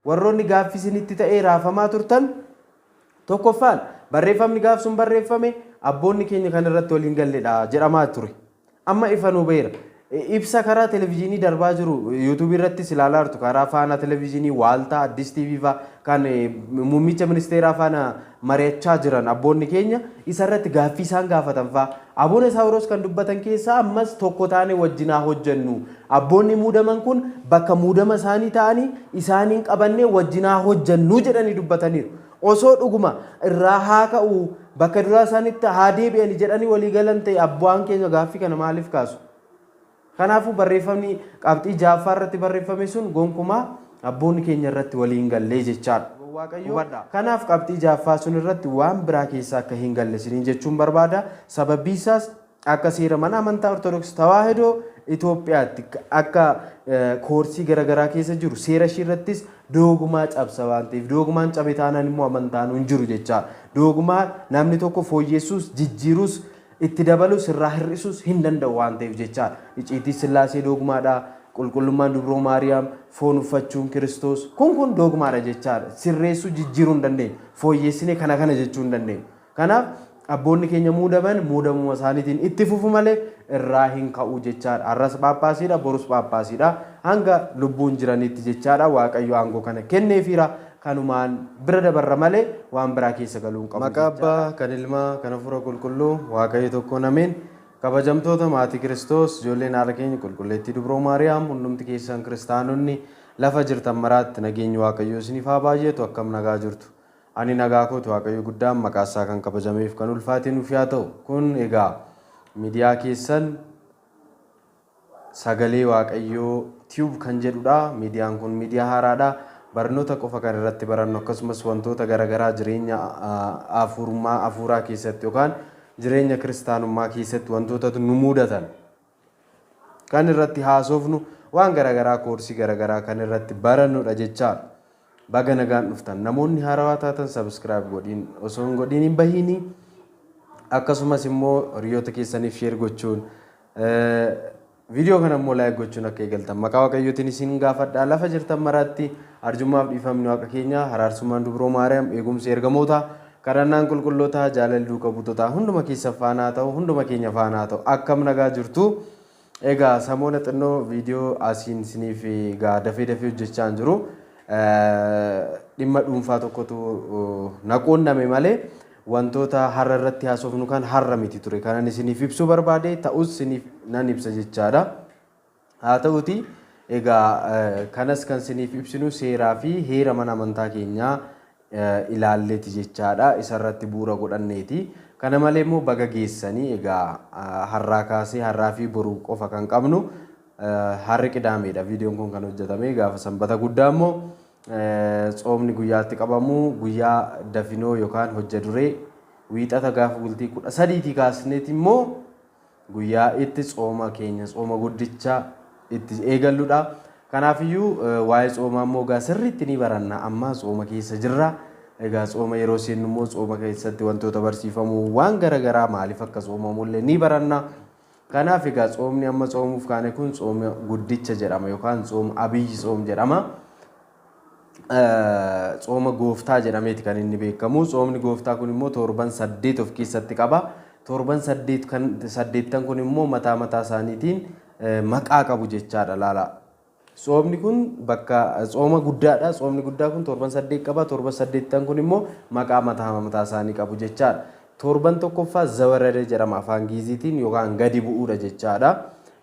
Warroonni gaaffii isinitti ta'ee raafamaa turtan, tokkoffaan barreeffamni gaaf sun barreeffame abboonni keenya kan irratti waliin galledha jedhamaa ture. Amma ifa nuu ba'eera. Ibsa karaa televizyiinii darbaa jiru yuutuubii irrattis ilaalaa jirtu, karaa Faanaa Televizyiinii, Waaltaa, Addis TV fa'aa kan muummicha ministeeraa faana mari'achaa jiran abboonni keenya isa irratti gaaffii isaan gaafatan fa'aa. Abuna Saawiroos kan dubbatan keessaa ammas tokko taane wajjin haa hojjennu. Abboonni muudaman kun bakka muudama isaanii ta'anii isaaniin qabannee wajjin haa hojjennu jedhanii dubbataniiru. Osoo dhuguma irraa haa ka'u, bakka duraa isaanitti haa deebi'ani jedhanii walii galan ta'e abbaan keenya gaaffii kana maaliif kaasu? Kanaafuu barreeffamni qabxii ja'affaa irratti barreeffame sun gonkumaa abboonni keenya irratti walii hin gallee jechaadha. Hubadhaa. Kanaaf qabxii ja'affaa sun irratti waan biraa keessa akka hin galle isiniin jechuun barbaada. Sababbii isaas akka seera mana amantaa Ortodoksii Tawaahidoo Itoophiyaatti akka koorsii garaagaraa keessa jiru seera ishii irrattis doogumaa cabsa waan ta'eef, doogumaan cabe taanaan immoo amantaan hin jiru jechaadha. Doogumaa namni tokko fooyyessuus jijjiiruus itti dabalus irraa hir'isuus hin danda'u waan ta'eef jechaadha. Iciitii Sillaasee dogmaadha. Qulqullummaan Dubroo Maariyaam, foon uffachuun Kiristoos kun dogmaadha jechaadha. Sirreessuu jijjiiruu hin dandeenyu. Fooyyessinee kana kana jechuu hin dandeenyu. Kanaaf abboonni keenya muudaman muudamuma isaaniitiin itti fufu malee irraa hin ka'u jechaadha. Har'as Phaaphaasiidha, borus Phaaphaasiidha. Hanga lubbuun jiranitti jechaadha. Waaqayyo aangoo kana kenneefiira. Kanumaan bira dabarra malee waan biraa keessa galuu hin qabu. Maqaa Abbaa, kan Ilmaa, kan Hafuura Qulqulluu, Waaqayyo tokkoon ameen. Kabajamtoota maatii Kiristoos, ijoolleen haadha keenya Qulqulleettii Dubroo Maariyaam, hundumti keessan kiristaanonni lafa jirtan maraatti nageenyi Waaqayyoo isiniif haa baay'atu. Akkam nagaa jirtu? Ani nagaa kooti. Waaqayyo guddaan maqaa isaa kan kabajameef kan ulfaate nuuf yaa ta'u. Kun egaa miidiyaa keessan Sagalee Waaqayyoo Tube kan jedhudha. Miidiyaan kun miidiyaa haaraadha. Barnoota qofa kan irratti barannu, akkasumas wantoota garaagaraa jireenya hafuurummaa hafuuraa keessatti yookaan jireenya kiristaanummaa keessatti wantoota nu mudatan kan irratti haasofnu, waan garaagaraa, koorsii garaagaraa kan irratti barannudha jechaadha. Baga nagaan dhuftan. Namoonni haarawaa taatan subscribe godhiin osoo hin godhiin hin bahiini. Akkasumas immoo hiriyoota keessaniif share gochuun, viidiyoo kana immoo like gochuun akka eegaltan maqaa Waaqayyootiin isin gaafadha. Lafa jirtan maraatti arjummaaf dhiifamni Waaqa keenyaa, haraarsummaan Dubroo Maariyaam, eegumsi ergamootaa, kadhannaan qulqullootaa, jaalalli duuka buutotaa hunduma keessa faanaa ta'u, hunduma keenya faanaa ta'u. Akkam nagaa jirtu? Egaa samoona xinnoo viidiyoo asiin isiniif egaa dafee dafee hojjechaa hin jiru. Dhimma dhuunfaa tokkotu na quunname malee wantoota har'a irratti haasofnu kan har'a miti ture kanan isiniif ibsuu barbaade, ta'us isiniif nan ibsa jechaadha. Haa ta'uti egaa kanas kan isiniif ibsinu seeraa fi heera mana amantaa keenyaa ilaalleeti jechaadha. Isarratti bu'uura godhanneeti. Kana malee immoo baga geessanii. Egaa har'aa kaasee, har'aa fi boru qofa kan qabnu, har'i Qidaameedha. Viidiyoon kun kan hojjetame gaafa Sanbata Guddaa immoo tsoomni guyyaatti qabamu, guyyaa dafinoo yookaan hojja duree, Wiixata gaafa bultii 13tii kaasneeti immoo guyyaa itti tsooma keenya, tsooma guddicha itti eegalludha. Kanaafiyyuu waa'ee tsoomaa immoo egaa sirriitti ni baranna. Amma tsooma keessa jirra. Egaa tsooma yeroo seennu immoo tsooma keessatti wantoota barsiifamu waan garaagaraa, maaliif akka tsoomamu illee ni baranna. Kanaaf egaa tsoomni amma tsoomuuf kaane kun tsooma guddicha jedhama yookaan tsooma abiyyi tsoom jedhama. Tsooma gooftaa jedhameeti kan inni beekamu. Tsoomni gooftaa kun immoo torban 8 of keessatti qaba. Torban 8 kan saddeettan kun immoo mataa mataa isaaniitiin maqaa qabu jechaadha, laala. Tsoomni kun bakka tsooma guddaadha. Tsoomni guddaa kun torban 8 qaba. Torban saddeettan kun immoo maqaa mataa mataa isaanii qabu jechaadha. Torban tokkoffaa Zawarade jedhama afaan Giiziitiin, yookaan gadi bu'uudha jechaadha.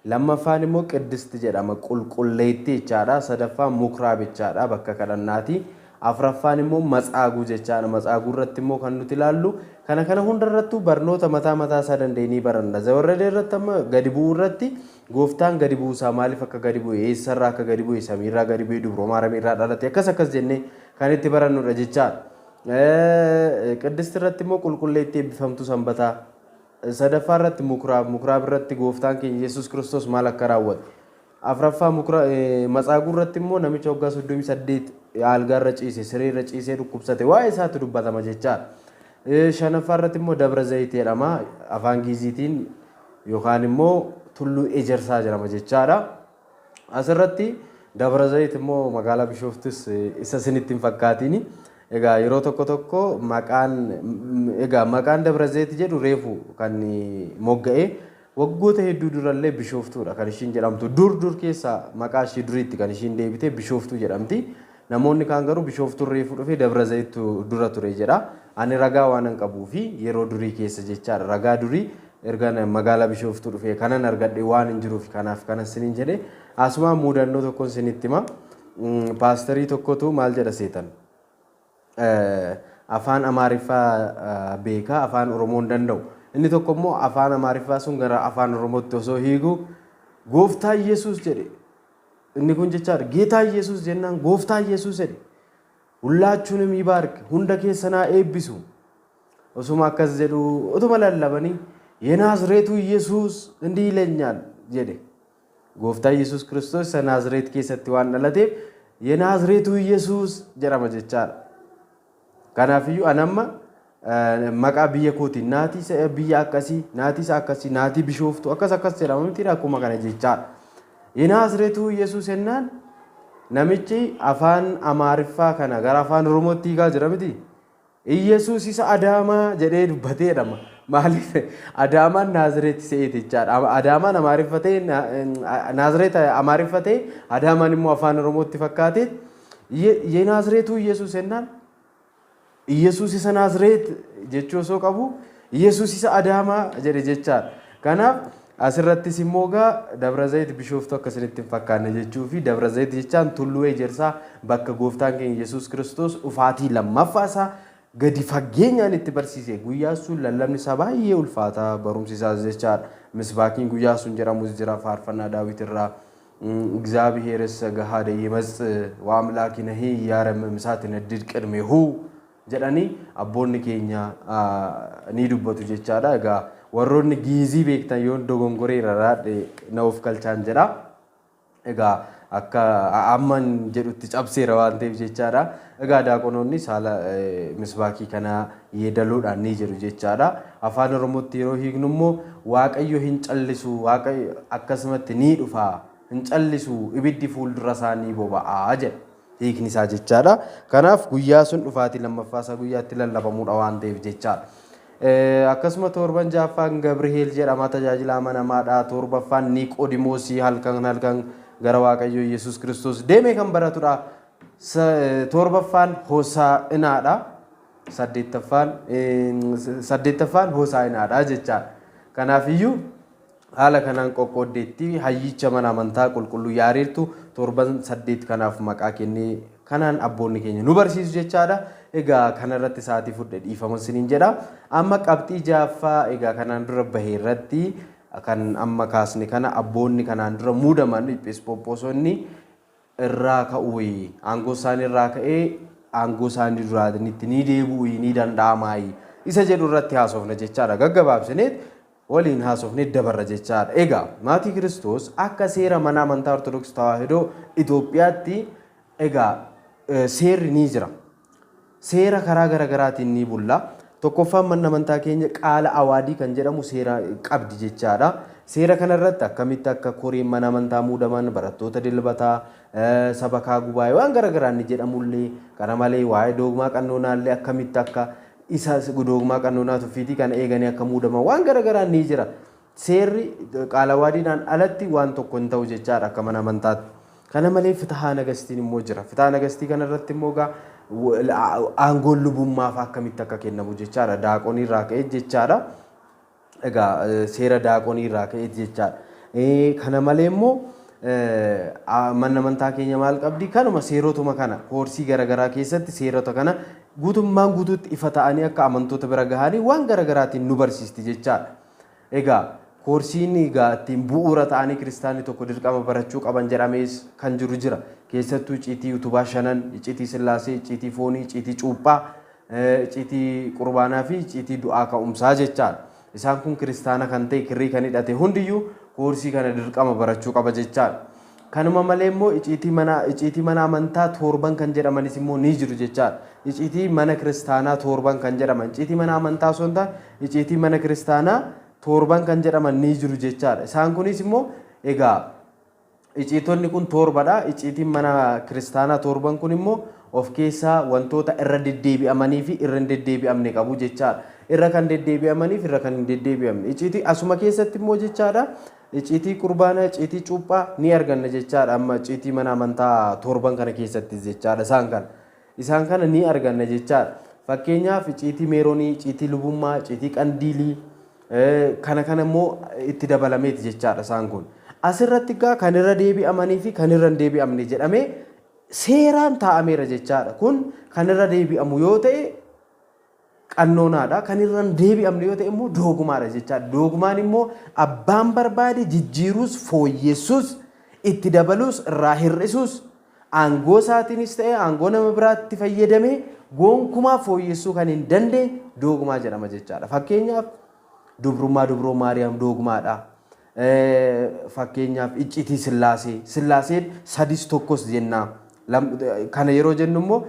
Lammaffaan immoo Qiddisti jedhama, qulqulleettii jechaadha. Sadaffaan Mukraab jechaadha, bakka kadhannaati. Afraffaan immoo Matsaaguu jechaadha. Matsaaguu irratti immoo kan nuti ilaallu kana kana hundarrattuu barnoota mataa mataa isaa danda'e ni baranna. Zawarade irratti, amma gadi bu'uu irratti, gooftaan gadi bu'uusaa, maaliif akka gadi bu'e, eessarraa akka gadi bu'e, samiirraa gadi bu'e, Dubroo Maariyaam dhalate, akkas akkas jennee kan itti barannudha jechaadha. Qiddisti irratti immoo qulqulleettii eebbifamtuu Sanbataa. Sadaffaa irratti Mukraab, Mukraab irratti gooftaan keenya Yesuus Kiristoos maal akka raawwate. Afraffaa Matsaaguu irratti immoo namicha waggaa 38 algaarra ciise, sireerra ciisee dhukkubsate waa'ee isaatu dubbatama jechaadha. Shanaffaa irratti immoo Dabra Zayit jedhama afaan Giiziitiin, yookaan immoo Tulluu Ejersaa jedhama jechaadha. Asirratti Dabra Zayit immoo magaalaa Bishooftus isa isinitti hin fakkaatini. Egaa yeroo tokko tokko maqaan, egaa maqaan Dabra Zayit jedhu reefu kan mogga'e, waggoota hedduu durallee Bishooftuudha kan ishiin jedhamtu. Dur dur keessa maqaa ishii duriitti kan ishiin deebite Bishooftuu jedhamti. Namoonni kaan garuu Bishooftuun reefu dhufee Dabra Zayittu dura ture jedha. Ani ragaa waan hin qabuu fi yeroo durii keessa jechaadha. Ragaa durii erga magaalaa Bishooftuu dhufee kanan argadhe waan hin jiruuf kanaaf kanan siniin jedhe. Asumaan muudannoo tokkoon sinitti hima. Paasterii tokkotu maal jedha seetan? Afaan Amaariffaa beekaa, afaan Oromoo hin danda'u. Inni tokko immoo afaan Amaariffaa sun gara afaan Oromootti osoo hiiku Gooftaa Yesuus jedhe. Inni kun jechaadha. Geetaa Yesuus jennaan Gooftaa Yesuus jedhe. Hullaachuun ይባርክ, hunda keessanaa eebbisu. Osuma akkas jedhu, utuma lallabanii, የናዝሬቱ ኢየሱስ እንዲህ ይለኛል jedhe. Gooftaa Yesuus Kiristoos isa Naazreet keessatti waan dhalateef የናዝሬቱ ኢየሱስ jedhama jechaadha. Kanaafiyyuu anamma maqaa biyya kootiin naatii biyya akkasii, naatii isa akkasii, naatii Bishooftuu akkas akkas jedhama miti, akkuma kana jechaadha. የናዝሬቱ ኢየሱስ jennaan namichi afaan Amaariffaa kana gara afaan Oromootti hiikaa jira miti. Iyesuus isa Adaamaa jedhee dubbatee jedhama. Maaliif? Adaamaan Naazireet se'eeti jechaadha. Adaamaan Amaariffatee, Naazireet Amaariffatee, Adaamaan immoo afaan Oromootti fakkaate የናዝሬቱ ኢየሱስ jennaan Iyesuus isa Naazireet jechuu osoo qabu Iyesuus isa Adaamaa jedhe jechaadha. Kanaaf asirrattis immoo gaa Dabra Zayit Bishooftuu akka isinitti hin fakkaanne jechuu fi Dabra Zayit jechaan tulluu ejersaa bakka gooftaan keenya Yesuus Kiristoos dhufaatii lammaffaa isaa gadi fageenyaan itti barsiise. Guyyaa sun lallabni isaa baay'ee ulfaataa, barumsi isaas jechaadha. Misbaakiin guyyaa sun jedhamus jira, faarfannaa Daawit irraa. እግዚአብሔርስ ገሃደ ይመጽእ ወአምላኪነሂ ኢያረምም እሳት ይነድድ ቅድሜሁ jedhanii abboonni keenya ni dubbatu jechaadha. Egaa warroonni giizii beektan yoon dogongoreera raadhe na of galchaan jedha. Egaa akka amman jedhutti cabseera waan ta'eef jechaadha. Egaa daaqonoonni saala misbaakii kanaa yeedaluudhaan ni jedhu jechaadha. Afaan Oromootti yeroo hiiknu immoo Waaqayyo hin callisu, Waaqayyo akkasumatti ni dhufa, hin callisu, ibiddi fuuldura isaa ni boba'aa jedha. Hiikni isaa jechaadha. Kanaaf guyyaa sun dhufaatii lammaffaa isaa guyyaatti lallabamuudha waan ta'eef jechaadha. Akkasuma torban ja'affaan Gabriheel jedhama, tajaajila amanamaadha. Torbaffaan Niqoodimoosii, halkan halkan gara Waaqayyo Yesuus Kiristoos deemee kan baratudha. Torbaffaan Hosaa'inaadha. Saddeettaffaan Hosaa'inaadha jechaadha. Kanaafiyyuu haala kanaan qoqqooddeetti hayyicha mana amantaa qulqulluu Yaareertu torban saddeet kanaaf maqaa kennee kanaan abboonni keenya nu barsiisu jechaadha. Egaa kanarratti sa'aatii fudhe, dhiifama isiniin jedha. Amma qabxii ja'affaa, egaa kanaan dura bahe irratti kan amma kaasne kana, abboonni kanaan dura muudaman episkooppoosonni irraa ka'uu, aangoo isaanii irraa ka'ee aangoo isaanii duraanitti ni deebi'uu ni danda'amaayi isa jedhu irratti haasofna jechaadha. Gaggabaabsineet waliin haasofne dabarra jechaadha. Egaa maatii Kiristoos, akka seera mana amantaa Ortodoksii Tawaahidoo Itoophiyaatti egaa seerri ni jira. Seera karaa garaagaraatiin ni bulla. Tokkoffaan manni amantaa keenya qaala awaadii kan jedhamu seera qabdi jechaadha. Seera kanarratti akkamitti akka koreen mana amantaa muudaman, barattoota dilbataa, sabakaa gubaa'ee waan garaagaraa inni jedhamullee, kana malee waa'ee doogmaa qannoonaallee akkamitti akka isa doogmaa qannoonaa tuffiitii kana eeganii akka muudaman waan garaagaraa ni jira. Seerri qaala awaadiidhaan alatti waan tokko hin ta'u jechaadha akka mana amantaatti. Kana malee fitahaa nagastiin immoo jira. Fitahaa nagastii kanarratti immoo gaa aangoon lubummaaf akkamitti akka kennamu jechaadha. Daaqonii irraa ka'ee jechaadha. Egaa seera daaqonii irraa ka'ee jechaadha. Kana malee immoo manni amantaa keenya maal qabdi? Kanuma seerotuma kana koorsii garaagaraa keessatti seerota kana guutummaan guutuutti ifa ta'anii akka amantoota bira gahanii waan garaagaraatiin nu barsiisti jechaadha. Egaa koorsiin egaa ittiin bu'uura ta'anii kiristaanni tokko dirqama barachuu qaban jedhamees kan jiru jira. Keessattuu icciitii utubaa shanan, icciitii sillaasee, icciitii foonii, icciitii cuuphaa, icciitii qurbaanaa fi icciitii du'aa ka'umsaa jechaadha. Isaan kun kiristaana kan ta'e, kirrii kan hidhate hundiyyuu koorsii kana dirqama barachuu qaba jechaadha. Kanuma malee immoo icciitii mana amantaa torban kan jedhamanis immoo ni jiru jechaadha. Icciitii mana kiristaanaa torban kan jedhaman, icciitii mana amantaa osoo hin taane icciitii mana kiristaanaa torban kan jedhaman ni jiru jechaadha. Isaan kunis immoo egaa Iciitonni kun torbadha. Iciitiin mana kiristaanaa torban kun immoo of keessaa wantoota irra deddeebi'amanii fi irra hin deddeebi'amne qabu jechaadha. Irra kan deddeebi'amanii fi irra kan hin deddeebi'amne. Iciitii asuma keessatti immoo jechaadha. Iciitii qurbaanaa, iciitii cuuphaa ni arganna jechaadha. Amma iciitii mana amantaa torban kana keessatti jechaadha isaan kana. Isaan kana ni arganna jechaadha. Fakkeenyaaf iciitii meeroonii, iciitii lubummaa, iciitii qandiilii kana kana immoo itti dabalameeti jechaadha isaan kun. Asirratti egaa kan irra deebi'amanii fi kan irra hin deebi'amne jedhamee seeraan taa'ameera jechaadha. Kun kan irra deebi'amu yoo ta'e qannoonaadha. Kan irra hin deebi'amne yoo ta'e immoo doogumaadha jechaadha. Doogumaan immoo abbaan barbaade jijjiiruus, fooyyessuus, itti dabaluus, irraa hir'isuus, aangoo isaatiinis ta'e aangoo nama biraatti fayyadamee gonkumaa fooyyessuu kan hin dandeenye doogumaa jedhama jechaadha. Fakkeenyaaf dubrummaa dubroo Maariyaam doogumaadha. Fakkeenyaaf iccitii Sillaasee. Sillaaseen sadis tokkos jenna. Kana yeroo jennu immoo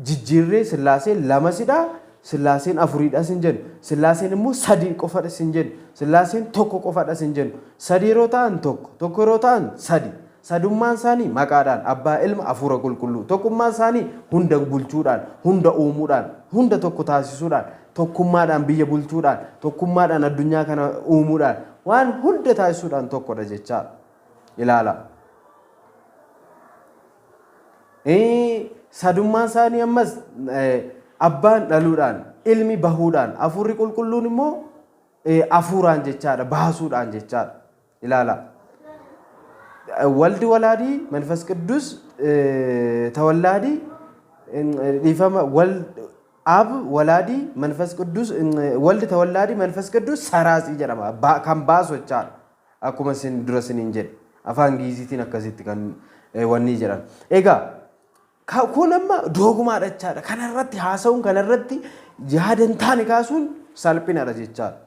jijjiirree Sillaaseen lamasidha, Sillaaseen afuridhas hin jennu. Sillaaseen immoo sadii qofadhas hin jennu. Sillaaseen tokko qofadhas hin jennu. Sadi yeroo ta'an tokko, tokko yeroo ta'an sadi. Sadummaan isaanii maqaadhaan Abbaa, Ilma, Hafuura Qulqulluu. Tokkummaan isaanii hunda bulchuudhaan, hunda uumuudhaan, hunda tokko taasisuudhaan, tokkummaadhaan biyya bulchuudhaan, tokkummaadhaan addunyaa kana uumuudhaan, waan hunda taasisuudhaan tokkodha jechaadha. Ilaala. Sadummaan isaanii ammas abbaan dhaluudhaan, ilmi bahuudhaan, hafuurri qulqulluun immoo hafuuraan jechaadha, baasuudhaan jechaadha. Ilaala. Waldi walaadii መንፈስ ቅዱስ ተወላዲ dhiifama wal ab walaadii መንፈስ ቅዱስ waldi ተወላዲ መንፈስ ቅዱስ ሰራጺ jedhama kan baasu jechaadha. Akkuma isin dura isiniin jedhe afaan Giiziitiin akkasitti kan wanni jedhan. Egaa kun amma doogumaadha jechaadha. Kanarratti haasa'uun kanarratti yaada hin taane kaasuun salphinadha jechaadha.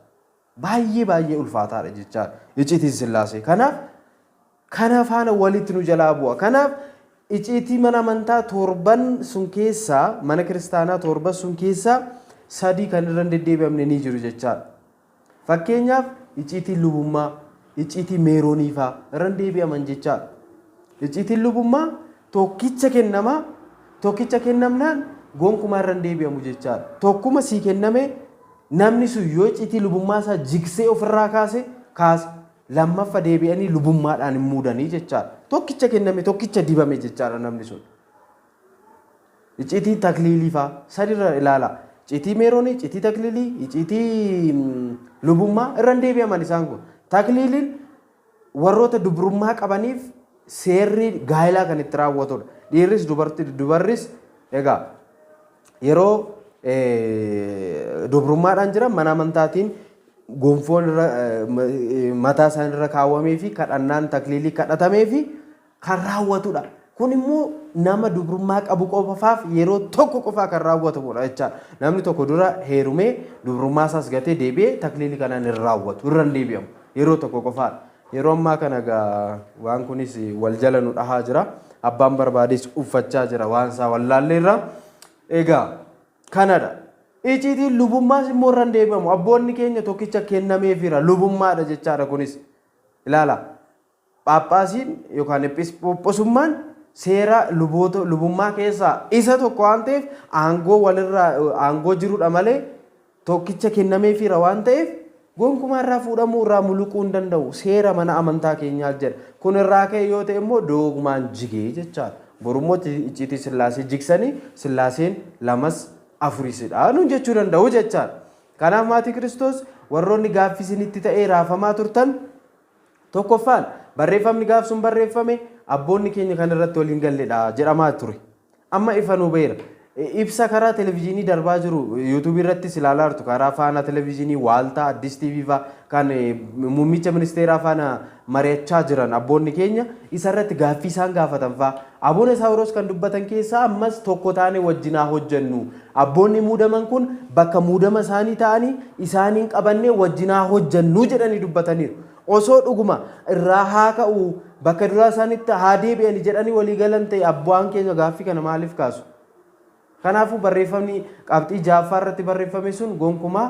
Baay'ee baay'ee ulfaataadha jechaadha. Icciitiin Sillaasee. Kanaaf kana faana walitti nu jalaa bu'a. Kanaaf icciitii mana amantaa torban sun keessaa mana kiristaanaa torban sun keessaa sadii kan irra hin deddeebi'amne ni jiru jechaadha. Fakkeenyaaf icciitiin lubummaa, icciitii meeroonii fa'aa irra hin deebi'aman jechaadha. Icciitiin lubummaa tokkicha kennamaa, tokkicha kennamnaan gonkumaa irra hin deebi'amu jechaadha. Tokkuma sii kenname namni sun yoo icciitii lubummaa isaa jigsee ofirraa kaase kaase lammaffa deebi'anii lubummaadhaan hin muudanii jechaadha. Tokkicha kenname tokkicha dibame jechaadha namni sun. Icciitii takliilii fa'aa sadirra ilaala. Icciitii meeroonii, icciitii takliilii, icciitii lubummaa irra hin deebi'aman isaan kun. Takliiliin warroota dubrummaa qabaniif seerri gaa'elaa kan itti raawwatudha. Dhiirris dubarti dubarris egaa yeroo dubrummaadhaan jiran mana amantaatiin gonfoon irra mataa isaanii irra kaawwamee fi kadhannaan takliilii kadhatamee fi kan raawwatudha. Kun immoo nama dubrummaa qabu qofaaf yeroo tokko qofaa kan raawwatamudha jechaadha. Namni tokko dura heerumee dubrummaa isaas gatee deebi'ee takliilii kanaan hin raawwatu, irra hin deebi'amu. Yeroo tokko qofaadha. Yeroo ammaa kana egaa waan kunis wal jala nu dhahaa jira. Abbaan barbaades uffachaa jira waan isaa wallaalleerra. Egaa kanadha. Icciitiin lubummaas immoo irra hin deebi'amu. Abboonni keenya tokkicha kennameefira lubummaadha jechaadha kunis. Ilaala. Phaaphaasiin yookaan episkooposummaan seera luboota lubummaa keessaa isa tokko waan ta'eef aangoo walirraa aangoo jirudha malee tokkicha kennameefiira waan ta'eef gonkumaa irraa fuudhamuu irraa muluquu hin danda'u. Seera mana amantaa keenyaa jedha. Kun irraa ka'e yoo ta'e immoo dogmaan jigee jechaadha. Borummoo icciitii Sillaasee jigsanii Sillaaseen lamas afurisidha nuun jechuu danda'u jechaadha. Kanaaf maatii Kiristoos warroonni gaaffii isinitti ta'ee raafamaa turtan tokkoffaan barreeffamni gaaf sun barreeffame abboonni keenya kan irratti waliin galledha jedhamaa ture. Amma ifa nu ba'eera. Ibsa karaa televizyiinii darbaa jiru yuutuubii irrattis ilaalaa jirtu karaa Faanaa televizyiinii, Waaltaa, Addis TV fa'aa kan muummicha ministeeraa faana mari'achaa jiran abboonni keenya isarratti gaaffii isaan gaafatan fa'aa. Abuna Saawiroos kan dubbatan keessaa ammas tokko taane wajjin haa hojjennu. Abboonni muudaman kun bakka muudama isaanii ta'anii isaaniin qabannee wajjin haa hojjennu jedhanii dubbataniiru. Osoo dhuguma irraa haa ka'u bakka duraa isaanitti haa deebi'ani jedhanii walii galan ta'e abbaan keenya gaaffii kana maaliif kaasu? Kanaafuu barreeffamni qabxii ja'affaa irratti barreeffame sun gonkumaa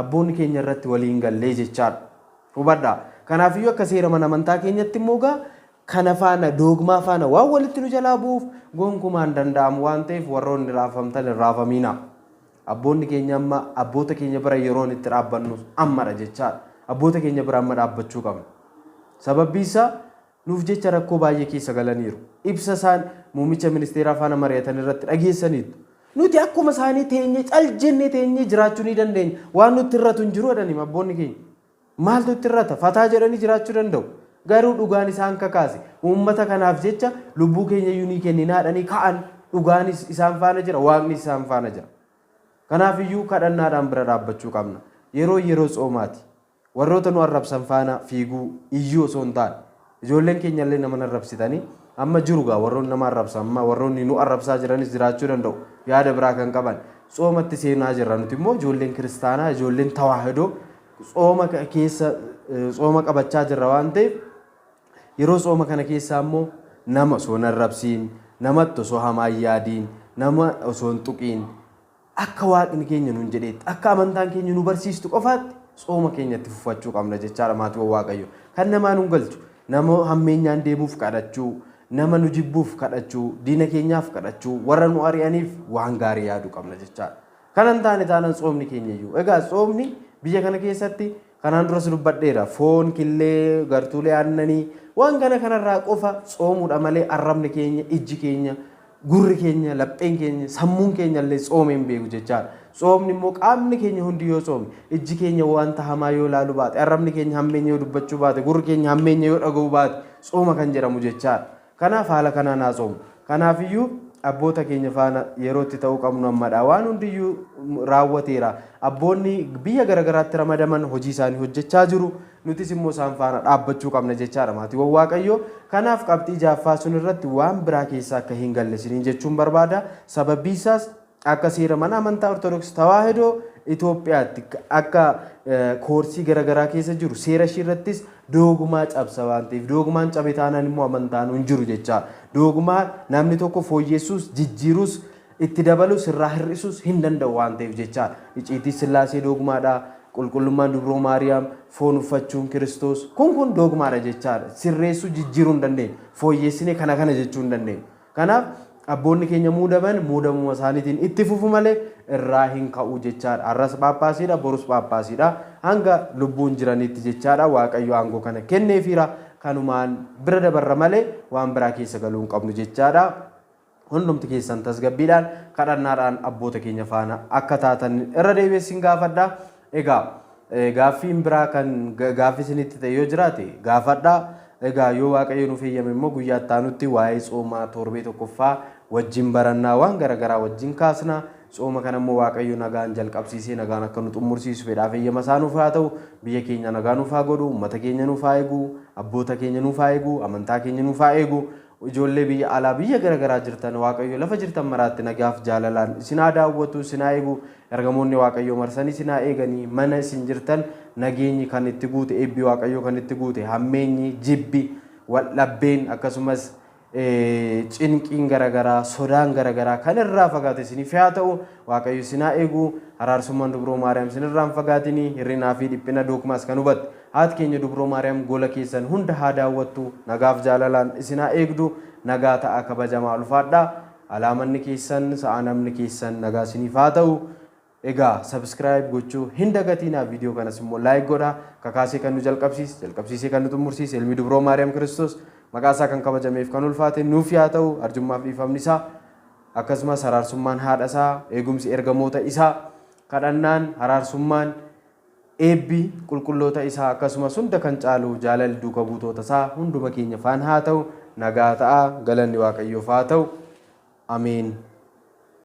abboonni keenya irratti walii hin gallee jechaadha. Hubadhaa. Kanaafiyyuu akka seera mana amantaa keenyatti immoo egaa Kana faana doogmaa faana waan walitti nu jalaa bu'uuf gonkumaa hin danda'amu waan ta'eef warroonni raafamtan hin raafamiinaa. Abboonni keenya amma abboota keenya bira yeroon itti dhaabbannu ammadha jechaadha. Abboota keenya bira amma dhaabbachuu qabna. Sababbii isaa nuuf jecha rakkoo baay'ee keessa galaniiru. Ibsa isaan muummicha ministeeraa faana mari'atan irratti dhageessaniitu. Nuti akkuma isaanii teenyee cal jennee teenyee jiraachuu ni dandeenya. Waan nutti irratu hin jiru jedhani abboonni keenya. Maaltu itti irrata? Fataa jedhanii jiraachuu danda'u. Garuu dhugaan isaan kakaase. Uummata kanaaf jecha lubbuu keenya iyyuu ni kenninaa jedhanii ka'an. Dhugaanis isaan faana jira, Waaqnis isaan faana jira. Kanaaf iyyuu kadhannaadhaan bira dhaabbachuu qabna. Yeroo yeroo tsoomaati. Warroota nu arrabsan faana fiiguu iyyuu osoo hin taane. Ijoolleen keenya illee nama arrabsitanii amma jiru gaa warroonni nama arrabsan amma warroonni nu arrabsaa jiranis jiraachuu danda'u. Yaada biraa kan qaban. Tsoomatti seenaa jirra nuti immoo ijoolleen kiristaanaa ijoolleen tawaahidoo tsooma keessa tsooma qabachaa jirra waan ta'eef yeroo tsooma kana keessaa immoo nama osoo hin arrabsiin, namatti osoo hamaa hin yaadiin, nama osoo hin tuqiin akka waaqni keenya nuun jedheetti, akka amantaan keenya nu barsiistu qofaatti tsooma keenya itti fufachuu qabna jechaadha maatiiwwan Waaqayyo. Kan namaa nun galchu, nama hammeenyaan deemuuf kadhachuu, nama nu jibbuuf kadhachuu, diina keenyaaf kadhachuu, warra nu ari'aniif waan gaarii yaaduu qabna jechaadha. Kan hin taane taanaan tsoomni keenya iyyuu. Egaa tsoomni biyya kana keessatti kanaan duras dubbadheera. Foon, killee, gartuulee aannanii waan kana kanarraa qofa tsoomuudha malee arrabni keenya, ijji keenya, gurri keenya, lapheen keenya, sammuun keenya illee tsoomee hin beeku jechaadha. Tsoomni immoo qaamni keenya hundi yoo tsoome, ijji keenya wanta hamaa yoo ilaaluu baate, arrabni keenya hammeenya yoo dubbachuu baate, gurri keenya hammeenya yoo dhaga'uu baate, tsooma kan jedhamu jechaadha. Kanaaf haala kanaan haa tsoomu. Kanaafiyyuu abboota keenya faana yeroo itti ta'uu qabnu ammadha. Waan hundiyyuu raawwateera. Abboonni biyya garagaraatti ramadaman hojii isaanii hojjechaa jiru. Nutis immoo isaan faana dhaabbachuu qabna jechaadha maatiiwwan Waaqayyoo. Kanaaf qabxii jaaffaa sun irratti waan biraa keessa akka hin galle isiniin jechuun barbaada. Sababbii isaas akka seera mana amantaa Ortodoksii Tawaahidoo Itoophiyaatti akka koorsii garagaraa keessa jiru seera ishii irrattis doogmaa cabsa waan ta'eef doogmaan cabe taanaan immoo amantaan hin jiru jechaadha. Doogmaa namni tokko fooyyessuus jijjiiruus itti dabalus irraa hir'isuus hin danda'u waan ta'eef jechaadha. Iciitii Sillaasee doogmaadha. Qulqullummaan Dubroo Maariyaam, foon uffachuun Kiristoos kun kun doogmaadha jechaadha. Sirreessuu jijjiiruu hin dandeenyu. Fooyyessinee kana kana jechuu hin dandeenyu. Kanaaf abboonni keenya muudaman muudamuma isaaniitiin itti fufu malee irraa hin ka'u jechaadha. Har'as Phaaphaasiidha, borus Phaaphaasiidha. Hanga lubbuun jiranitti jechaadha. Waaqayyo aangoo kana kenneefiira. Kanumaan bira dabarra malee waan biraa keessa galuu hin qabnu jechaadha. Hundumti keessan tasgabbiidhaan kadhannaadhaan abboota keenya faana akka taatan irra deebi'ee sin gaafadha. Egaa gaaffiin biraa kan gaaffii isinitti ta'e yoo jiraate gaafadha. Egaa yoo Waaqayyo nuuf eeyyame immoo guyyaa itti aanutti waa'ee tsoomaa torbee tokkoffaa wajjin barannaa waan garaagaraa wajjin kaasna. Tsooma kana immoo Waaqayyo nagaan jalqabsiisee nagaan akka nu xumursiisu fedhaaf eeyyama isaa nuuf haa ta'u. Biyya keenya nagaa nuuf haa godhu, uummata keenya nuuf haa eegu, abboota keenya nuuf haa eegu, amantaa keenya nuuf haa eegu. Ijoollee biyya alaa biyya garaagaraa jirtan Waaqayyo lafa jirtan maraatti nagaaf jaalalaan isin haa daawwatu, isin haa eegu. Ergamoonni Waaqayyoo marsanii isin haa eeganii. Mana isin jirtan nageenyi kan itti guute, eebbi Waaqayyoo kan itti guute, hammeenyi, jibbi, waldhabbeen akkasumas cinqiin garaagaraa, sodaan garaagaraa kan irraa fagaate isiniif haa ta'u. Waaqayyo isin haa eegu. Araarsummaan Dubroo Maariyaam isin irraa hin fagaatinii. Hir'inaa fi dhiphina doogmaas kan hubatte haati keenya Dubroo Maariyaam gola keessan hunda haa daawwattu. Nagaaf jaalalaan isin haa eegdu. Nagaa ta'a, kabajamaa, ulfaadhaa. Alaamanni keessan sa'a namni keessan nagaa isiniif haa ta'u. Egaa subscribe gochuu hin dagatinaa. Viidiyoo kanas immoo like godhaa. Kakaasee kan nu jalqabsiise, jalqabsiisee kan nu xumursiise ilmi Dubroo Maariyaam Kiristoos maqaa isaa kan kabajameef kan ulfaate nuuf haa ta'u. Arjummaaf dhiifamni isaa akkasumas araarsummaan haadha isaa, eegumsi ergamoota isaa, kadhannaan, araarsummaan, eebbi qulqulloota isaa akkasumas hunda kan caalu jaalalli duuka buutoota isaa hunduma keenya faana haa ta'u. Nagaa ta'a. Galanni Waaqayyoof haa ta'u. Ameen.